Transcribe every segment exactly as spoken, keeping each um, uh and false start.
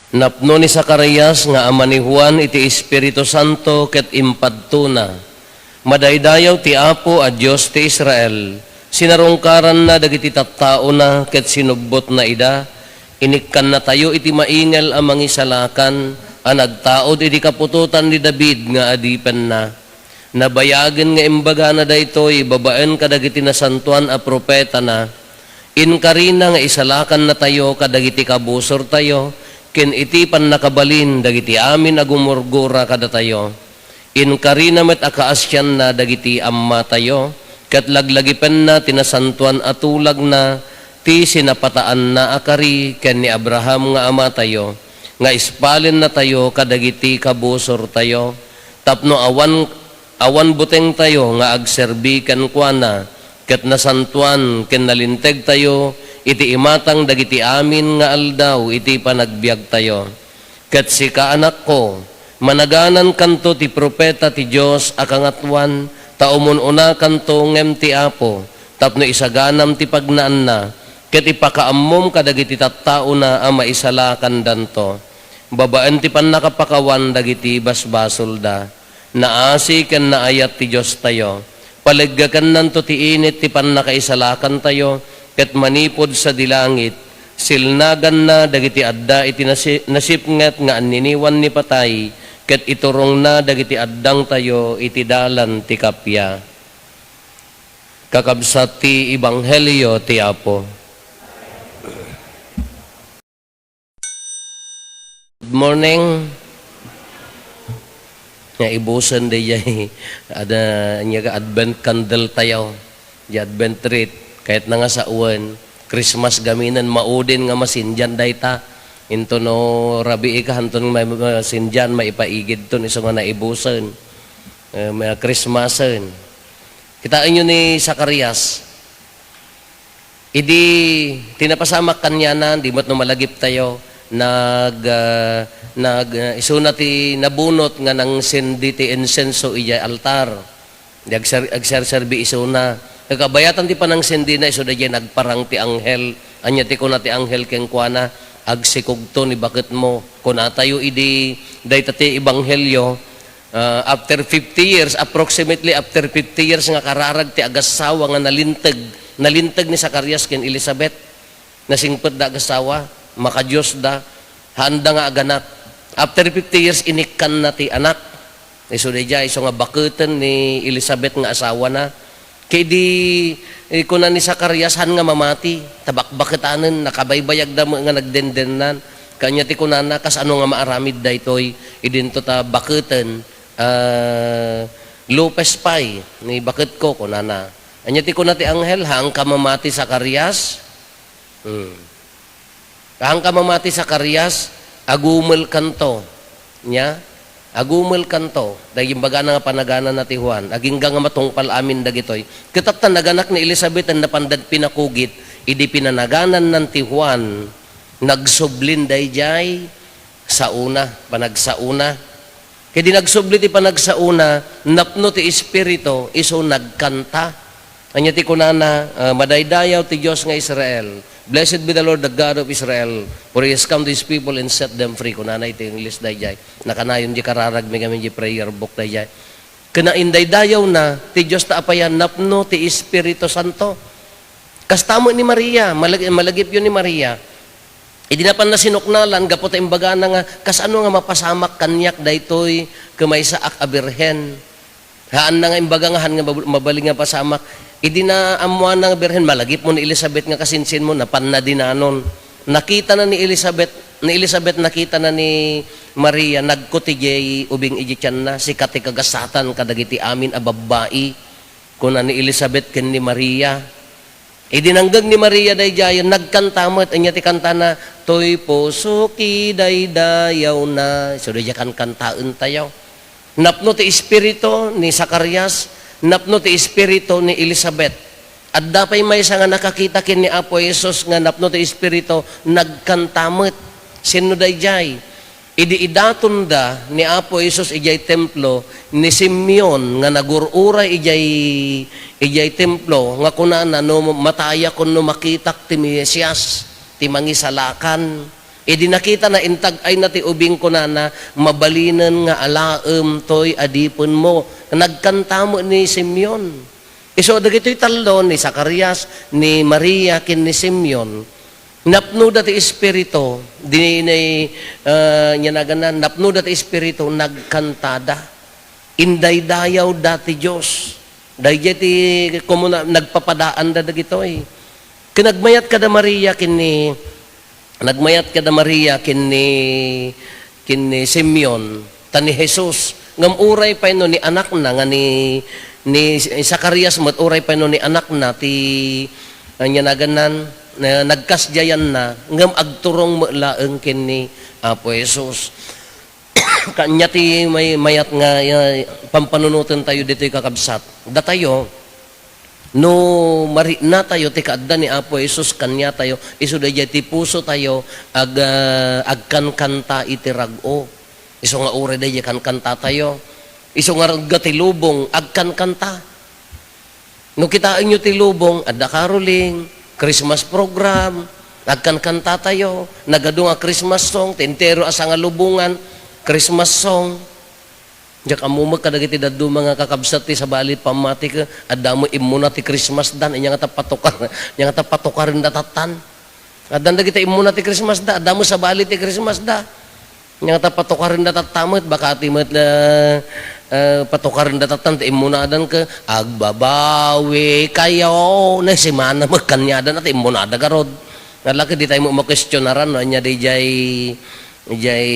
Napno ni Zacarias nga ama ni Juan iti Espiritu Santo ket impadtona, "Madaydayaw ti Apo a Dios ti Israel, sinarungkaranna dagiti tattaona ket sinubbotna ida, inikkannatayo iti maingel a mangisalakan a nagtaud iti kaputotan ni David nga adipenna." Nabayagen nga imbagana daytoy babaen kadagiti nasantoan a profetana. Inkarina nga isalakannatayo kadagiti kabusortayo ken iti pannakabalin dagiti amin a gumurgura kadatayo. Inkarina met a kaasianna dagiti ammatayo, ket laglagipenna ti nasantoan a tulagna ti sinapataanna a kari ken ni Abraham nga amatayo, nga ispalennatayo kadagiti kabusortayo, tapno awan, awan butengtayo nga agserbi kenkuana, ket nasantoan ken nalintegtayo iti imatang dagiti amin nga aldaw iti panagbiagtayo. Ket sika, anakko, managanankanto ti profeta ti Dios a Kangatoan, ta umun-unakanto ngem ti Apo, tapno isaganam ti pagnaanna, ket ipakaammom kadagiti tattaona a maisalakandanto, babaen ti pannakapakawan dagiti basbasolda. Naasi ken naayat ti Diostayo. Paleggakennanto ti init ti pannakaisalakantayo, ket manipud sadi langit, silnaganna dagiti adda iti nasi-, nasipnget nga anniniwan ni patay, ket iturongna dagiti addangtayo iti dalan ti kappia. Kakabsat ti Ebanghelio ti Apo. Good morning. Nga ibusen dayjay, ada, ania ka, Advent candle tayo. Di Advent wreath, kayatna nga sawen. Christmas gaminen, maudin nga masindian dayta. Into no rabii ka, hanton ma-, masindian, maipaigidton, isu nga naibusen. Eh, ma-, Christmasen. Kitaenyo ni Zacarias. Idi ti napasamak kaniana, di met no malagiptayo, nag-, ah, nag-, ah, isuna ti nabunot nga nangsendi ti insenso idiay altar. Di agser-, agserserbi isuna. Kakabayatan ti panangsendina, isu daydiay nagparang ti anghel. Ania ti kuna ti anghel kenkuana, "Agsikugto ni baketmo." Kunatayo idi dayta ti ebanghelio, Ah, after fifty years, approximately after fifty years nga kararag ti agassawa nga nalinteg, nalinteg ni Zacarias ken Elizabeth. Nasingpetda agassawa, makadiosda, haanda nga aganak. After fifty years, inikkanna ti anak. Isu daydiay, isu nga baketen ni Elizabeth nga asawana. Ket idi, eh, kuna ni Zacarias, "Haan nga mamati, ta bakbaketanen, nakabaybayagda met nga nagdendennan." Kaniana ti kunana, "Kasano nga maaramid daytoy? Idinto ta baketen, ah, lupes pay ni baketko," kunana. Ania ti kuna ti anghel, "Haanka mamati, Zacarias." Hmm. Haanka mamati, Zacarias, agumelkanto. Nia? Agumelkanto. Dagiti imbagana nga panagananna ti Juan. Agingga nga matungpal amin dagitoy. Ket ta naganak ni Elizabeth, napandan pinakugit, idi pinanaganannan ti Juan, nagsublin daydiay saona, panagsaona. Ket idi nagsubli ti panagsaona, napno ti Espiritu, isu nagkanta. Ania ti kunana, ah, "Madaydayaw ti Dios nga Israel. Blessed be the Lord, the God of Israel, for he has come to his people and set them free." Kunana iti English daydiay. Nakanayon di kararagmi ngamin di prayer book daydiay. Ken indaydayawna ti Dios ta apayan napno ti Espiritu Santo. Kasta met ni Maria, malag-, malagipyo ni Maria. Idi napan nasinuknalan, gapu ta imbagana nga, "Kasano nga mapasamak kaniak daytoy ket maysaak a birhen?" Haanna nga imbaga nga haan nga mab-, mabalin nga pasamak. Idi naammoanna nga birhen, malagipmo ni Elizabeth nga kasinsinmo, napanna dinanon. Nakitana ni Elizabeth, ni Elizabeth nakitana ni Maria, nagkut idiay ubing idiay tianna, "Sika ti kagasatan kadagiti amin a babbai," kuna ni Elizabeth ken ni Maria. Idi nanggeg ni Maria daydiay, nagkanta met. Ania ti kantana? "Toy pusok idaydayawna." So, daydiay kankantaentayo. Napno ti espiritu ni Zacarias, napno ti espiritu ni Elizabeth. Adda pay maysa nga nakakita ken ni Apo Jesus nga napno ti espiritu, nagkanta met. Sinno daydiay? Idi idatonda ni Apo Jesus idiay templo, ni Simeon nga nagur-uray idiay, idiay templo, nga kunana, "No matayak wenno makitak ti Mesias, ti Mangisalakan." Idi nakitana, intag-ayna ti ubing, kunana, "Mabalinen nga alaem toy adipenmo." Nagkanta met ni Simeon. Isu dagitoy tallo, ni Zacarias, ni Maria, ken ni Simeon, napnoda ti Espiritu, di, ni, ah, nia nagana, napnoda ti Espiritu, nagkantada. Indaydayawda ti Dios. Daydiay ti kumuna, nagpapadaanda dagitoy. Ken nagmayat kada Maria ken ni, nagmayat kada Maria ken ni, ken ni Simeon, ta ni Jesus, ngem uray pay no ni anakna nga ni, ni Zacarias met, uray pay no ni anakna ti, ania naganna, na, nagkasdiayanna, ngem agturong met laeng ken ni Apo Jesus. Kanya ti may-, mayat nga, ah, pampanunoten tayo ditoy, kakabsat. Datayo, no marikna tayo ti kaadda ni Apo Jesus kaniatayo, isu daydiay ti puso tayo ag-, ah, agkankanta iti rag-o. Isu nga uray daydiay kankanta tayo. Isu nga ragga ti lubong, agkankanta. No kitaenyo ti lubong, adda caroling, Christmas program, agkankanta tayo, nagadu nga Christmas song, ti entero a sangalubongan, Christmas song. Diak ammo met kadagiti dadduma nga kakabsat ti sabali pammatik, adda met immuna ti Christmas dan, inya nga ta patukar-, inya nga ta patukarenda tattan. Addan dagiti immuna ti Christmas da, adda met sabali ti Christmas da. Nya ta patukarenda tatta met, baka ti met, ah, ah, patukarenda tattan ti immunadan ket, "Agbabawi kayo." Nay, simana met kaniadan ti immunada garud. Nalaki di tayo mo makwestionaran no ania di jay, jay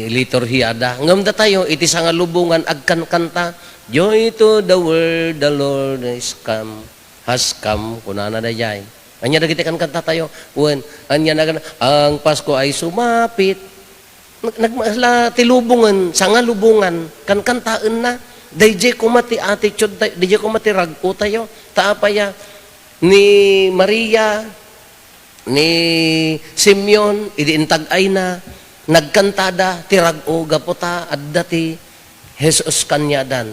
liturhiada. Ngem datayo, iti sangalubongan, agkankanta, "Joy to the world, the Lord is come." Has come, kunana daydiay. Ania dagiti kankanta tayo? Wen, ania nagan, "Ang Pasko ay sumapit." Nag-, nagmasla ti lubongen, sangalubongan, kankantaenna. Daydiay koma ti attitude tayo, daydiay koma ti rag-o tayo. Ta apay a, ni Maria, ni Simeon, idi intag-ayna, nagkantada ti rag-o gapu ta adda ti Jesus kaniadan.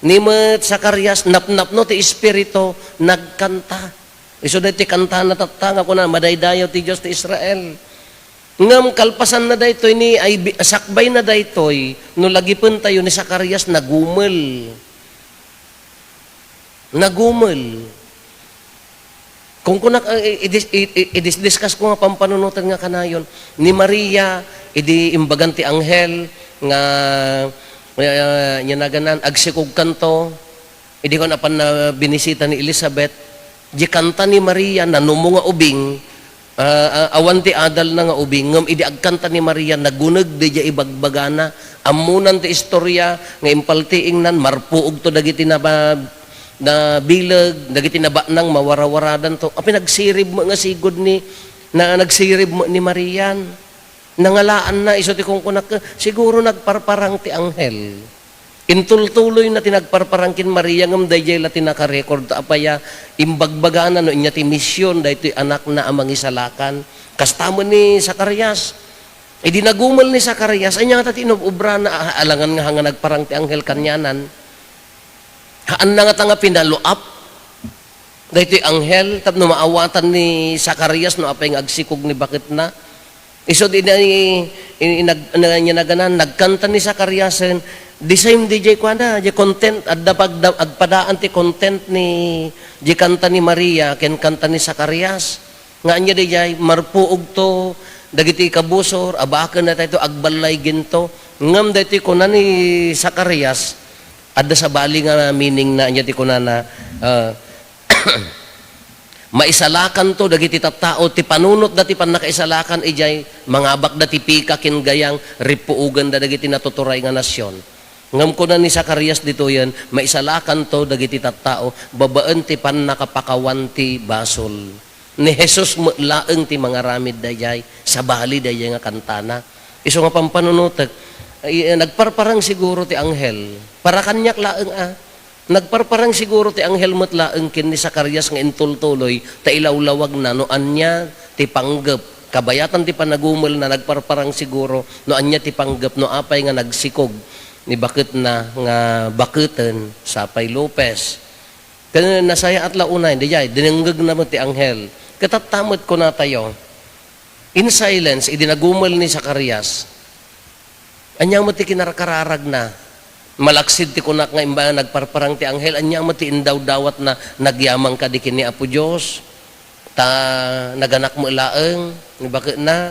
Ni met Zacarias, napnapno ti Espiritu, nagkanta. Isu daytoy kantana tatta nga kuna, "Madaydayaw ti Dios ti Israel." Ngem kalpasanna daytoy ni, ay, bi-, sakbayna daytoy, no lagipen tayo ni Zacarias, nagumel. Nagumel. Kung kunak, eh, i-, idis-, i-, i-, idisdiskas ko nga pampanunotan nga kanayon, ni Maria, idi imbagan ti anghel nga, eh, nia naganan, agsikogkanto, idi kon apan na binisita ni Elizabeth, di kanta ni Maria, nanumo nga ubing, ah, ah, awan ti adalna nga ubing, ngem idi agkanta ni Maria, naguneg daydiay ibagbagana. Ammonan ti istorya nga impaltiingnan, marpuogto dagiti naba-, nabileg, dagiti nabatnang mawarawaradanto. Apay, nagsirib met nga sigud ni, na, nagsirib met ni Marian. Nangalaanna, isu ti kunkunak, siguro nagparparang ti anghel. Intultuloyna ti nagparparang ken Maria, ngem daydiay la ti nakarecord ta apay a imbagbagana no ania ti mision daytoy anakna a mangisalakan. Kasta met ni Zacarias. Idi nagumel ni Zacarias, ania ngata ti inub-obrana? A-, alangan nga nga nagparang ti anghel kanianan. Haanna ngata nga pinaluap daytoy anghel tapno maawatan ni Zacarias no apay nga agsikog ni baketna. Isu di na, i-, i-, nag-, na-, nia naganan, nagkanta ni Zacariasen, the same di jay kuana, jay content, adda pagda-, agpadaan ti content ni, jay kanta ni Maria, ken kanta ni Zacarias. Nga ania dayjay, marpuogto dagiti kabusor, abaken daytoy agballay ginto. Ngem daytoy kuna ni Zacarias, adda sabali nga meaning na, ania ti kunana, ah, maisalakanto dagiti tattao, ti panunotda ti pannakaisalakan, idiay mangabakda ti pika ken gayang, ripuoganda dagiti natuturay nga nasion. Ngem kuna ni Zacarias ditoyen, maisalakanto dagiti tattao babaen ti pannakapakawan ti basol. Ni Jesus met laeng ti mangaramid dayjay, sabali dayjay nga kantana. Isu nga pampanunotek, ay, eh, nagparparang siguro ti anghel. Para kaniak laeng a. Nagparparang siguro ti anghel met laeng ken ni Zacarias nga intultuloy ta ilawlawagna no ania ti panggep. Kabayatan ti panagumelna, nagparparang siguro no ania ti panggep, no apay nga nagsikog ni baketna nga baketen, sapay Lopez. Ken nasayaat la unay, dayjay, dinengngegna met ti anghel. Ket tatta met kunatayo, In silence, idi nagumel ni Zacarias, ania met ti kinarkararagna? Malaksid ti kunak nga imba nagparparang ti anghel, ania met ti indawdawatna? Nagyaman kadi ken ni Apo Dios, ta naganak met laeng, ni baketna,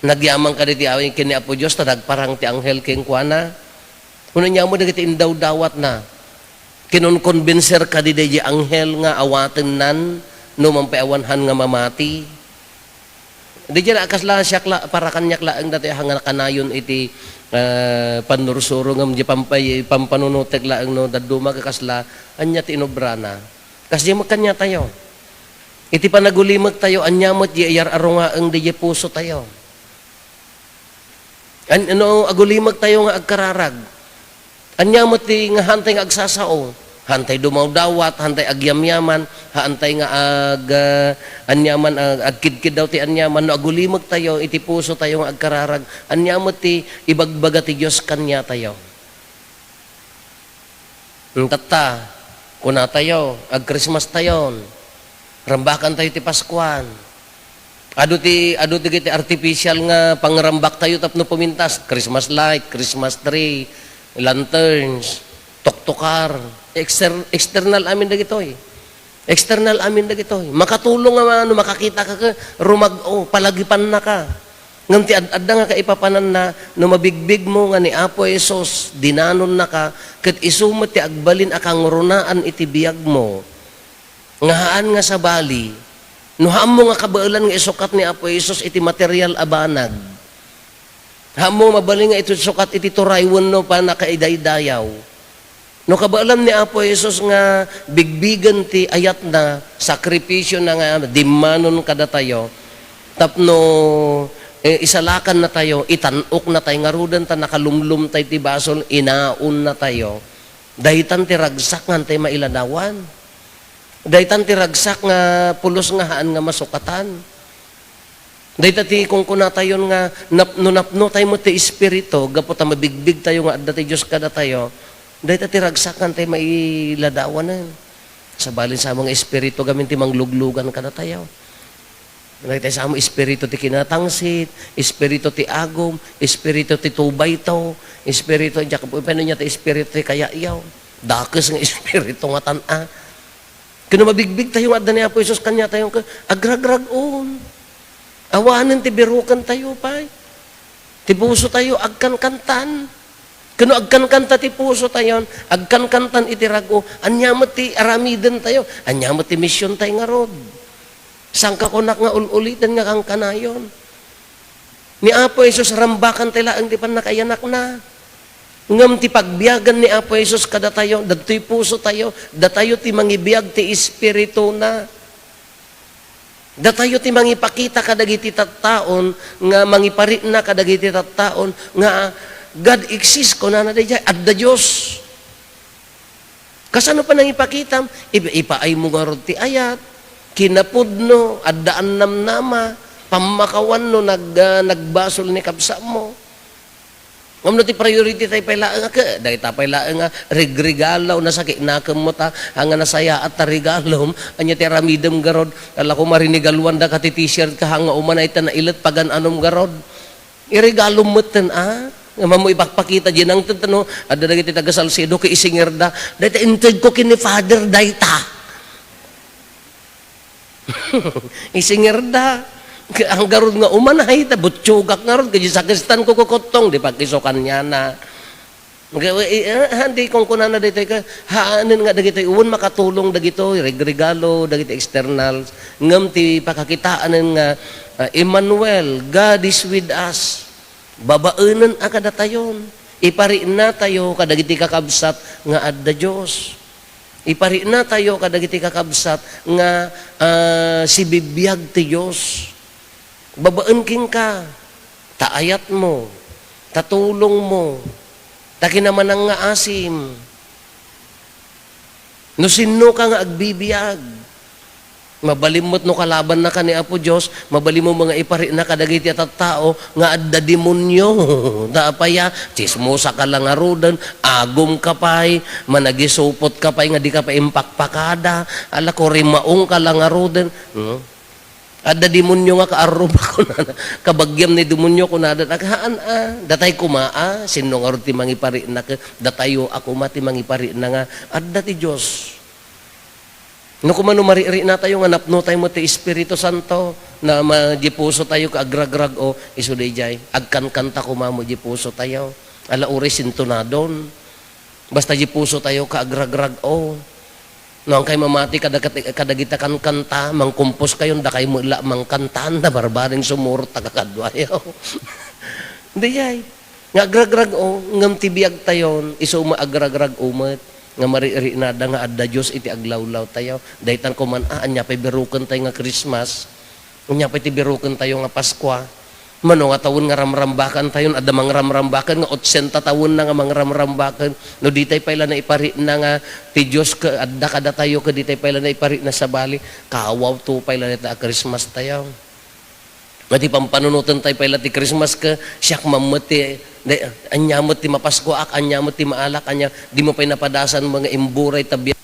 nagyaman kadi ti awi ken ni Apo Dios, ta nagparang ti anghel kenkuana. Wenno ania met dagiti indawdawatna? Kinonkonbinser kadi daydi anghel nga awatennan no mampayawan han nga mamati? Di dyan, a, kasla siak la, para kaniak laeng dati a nga kanayon iti, eh, pannursuro ngem di pampay-, pampanunutek laeng no dadduma ka kasla, ania ti inobrana? Kas di met kaniatayo. Iti panagulimektayo, ania met di iyar-arungaeng di pusotayo? An-, no agulimektayo nga agkararag, ania met ti nga haantay nga agsasao? Haantay dumawdawat, haantay agyamyaman, haantay nga ag-, ah, anyaman, ag-, agkidkiddaw ti anyaman. No agulimektayo iti pusotayo nga agkararag, ania met ti ibagbaga ti Dios kaniatayo? Tatta, kunatayo, ag-Christmas tayon. Rambakantayo ti Paskuan. Adu ti, adu ti, ti artificial nga pangrambaktayo tapno pumintas. Christmas light, Christmas tree, lanterns, tuktukar. Exter-, external amin dagitoy. External amin dagitoy. Makatulong nga no makakita ka ka, rumag-o, palagipan na ka. Ngem ti ad-adda nga kaipapananna, no mabigbigmo nga ni Apo Jesus, dinanonnaka, ket isu met ti agbalin a kangrunaan iti biagmo. Nga haan nga sabali, no haanmo nga kabaelan nga isukat ni Apo Jesus iti material a banag. Haanmo mabalin nga isukat iti turay wenno pannakaidaydayaw. No kabaelam ni Apo Jesus nga bigbigen ti ayatna, sakripisio na nga dimmanon kadatayo, tapno, eh, isalakan natayo, itan-ok natay ngaruden ta nakalumlum tay ti basol, inaon natayo. Daytan ti ragsak nga antay mailadawan. Daytan ti ragsak nga pulos nga haan nga masukatan. Dayta ti kunkunatayon nga nap-, no napnotay met ti Espiritu, gapu ta mabigbigtayo nga adda ti Dios kadatayo, dayta ti ragsak nga antay mailadawanen. Sabali sa mga espiritu gamin ti mangluglugan kadatayo. Dayta sa mga espiritu ti kinatangsit, espiritu ti agum, espiritu ti tubayto, espiritu, diak, pwede niya ti espiritu ti kayatyaw. Dakes nga espiritu nga tan-a. Ken no mabigbigtayo nga adda ni Apo Jesus kaniatayo, ket agragrag-on. Awanen ti birukentayo pay. Ti pusotayo agkankantan. Ken no agkankanta ti pusotayon, agkankantan iti rag-o, ania met ti aramidentayo? Ania met ti misiontayo ngarud? Saan ka kunak nga ul-uliten nga kankanayon? Ni Apo Jesus, rambakan ti laeng ti pannakaiyanakna. Ngem ti pagbiagan ni Apo Jesus kadatayo, dagitoy pusotayo, datayo ti mangibiag ti Espirituna. Datayo ti mangipakita kadagiti tattaon nga mangiparikna kadagiti tattaon nga God exists, kunana daydiay, adda Dios. Kasano pa nangipakitam? Ip-, ipaaymo ngarud ti ayat, kinapudno, adda annamnama, pammakawan no nag-, ah, nagbasol ni kabsatmo. Ngem no ti priority tayo pay laeng a ke-, dayta pay laeng a regregalo, nasakit nakemmo ta, anga nasayaat ta regalom, anya ti aramidem garud, ala ko marinigaluan da ka ti t-shirt ka, anga umanay ta nailet pagan-anom garud. Iregalom metten a, nga mamo ipakpakita, jinangted ta no, adda dagiti taga Salcedo, ket isingerda, dayta inted ko ken ni Father, dayta. Isingerda. Ang garud nga umanay, ta butsugak ngarud, kadi sakristan ko kukuttong, di pagkisukan niya na. Nga, eh, eh, ah, di kung kunana ditoy ka, haanen nga dagitoy, uwan makatulong dagitoy, regregalo, dagiti externals, ngem ti pakakitaanen nga, ah, Emmanuel, God is with us. Babaenen a kadatayon, ipariknatayo kadagiti kakabsat nga adda Dios. Ipariknatayo kadagiti kakabsat nga, ah, sibibiag ti Dios. Babaen kenka, ta ayatmo, ta tulongmo, ta kinamanang nga asim. No sinno ka nga agbibiag, mabalin met no kalabanna ka ni Apo Dios, mabalinmo nga iparikna kadagiti a tattao nga adda demonio. Ta apay a, tsismosa ka la ngaruden, agum ka pay, managisupot ka pay nga di ka pay impakpakada, ala ko, rimaong ka la ngaruden. Hmm? Adda demonyo nga kaarruma, kunana. Kabagiam ni demonyo, kunada. Naghaan a. Datay kuma a. Sinno ngarud ti mangiparina ket datayo a kuma ti mangiparina nga adda ti Dios. No kuma no mari'ri'na tayo nga napno tayo met ti Espiritu Santo, na ma-, di puso tayo ka agragrag-o, isu dayjay. Agkankanta kuma mo di puso tayo. Ala uray sintonadon. Basta di puso tayo ka agragrag-o. No, angkay mamati kada-, kadagita kankanta, mangkumpos kayon, dakay met la mangkantan, da barbaring sumurot, taga kaduayo. Dayjay. Nga agragrag-o, ngem ti biag tayon, isu met agragrag-o met, nga mari'ri'nada nga adda Dios iti aglawlaw tayo. Daytan kuman, ah, ania pay biroken tayo nga Christmas? Ania pay ti biroken tayo nga Paskua? Mano nga tawen nga ramrambakan tayon, adda mangramrambakan nga otsenta tawen na nga mangramrambakan. No ditay pay la naiparina nga ti Dios ke-, adda kadatayo, ket ditay pay la naiparina sabali, kawawto pay la dayta a Christmas tayo. Nga ti pampanunoten tayo pay la ti Christmas ke, siak man met ti, de-, ania met ti mapaskuaak, ania met ti maalak, ania, di mo pay napadasan nga imburay ta biag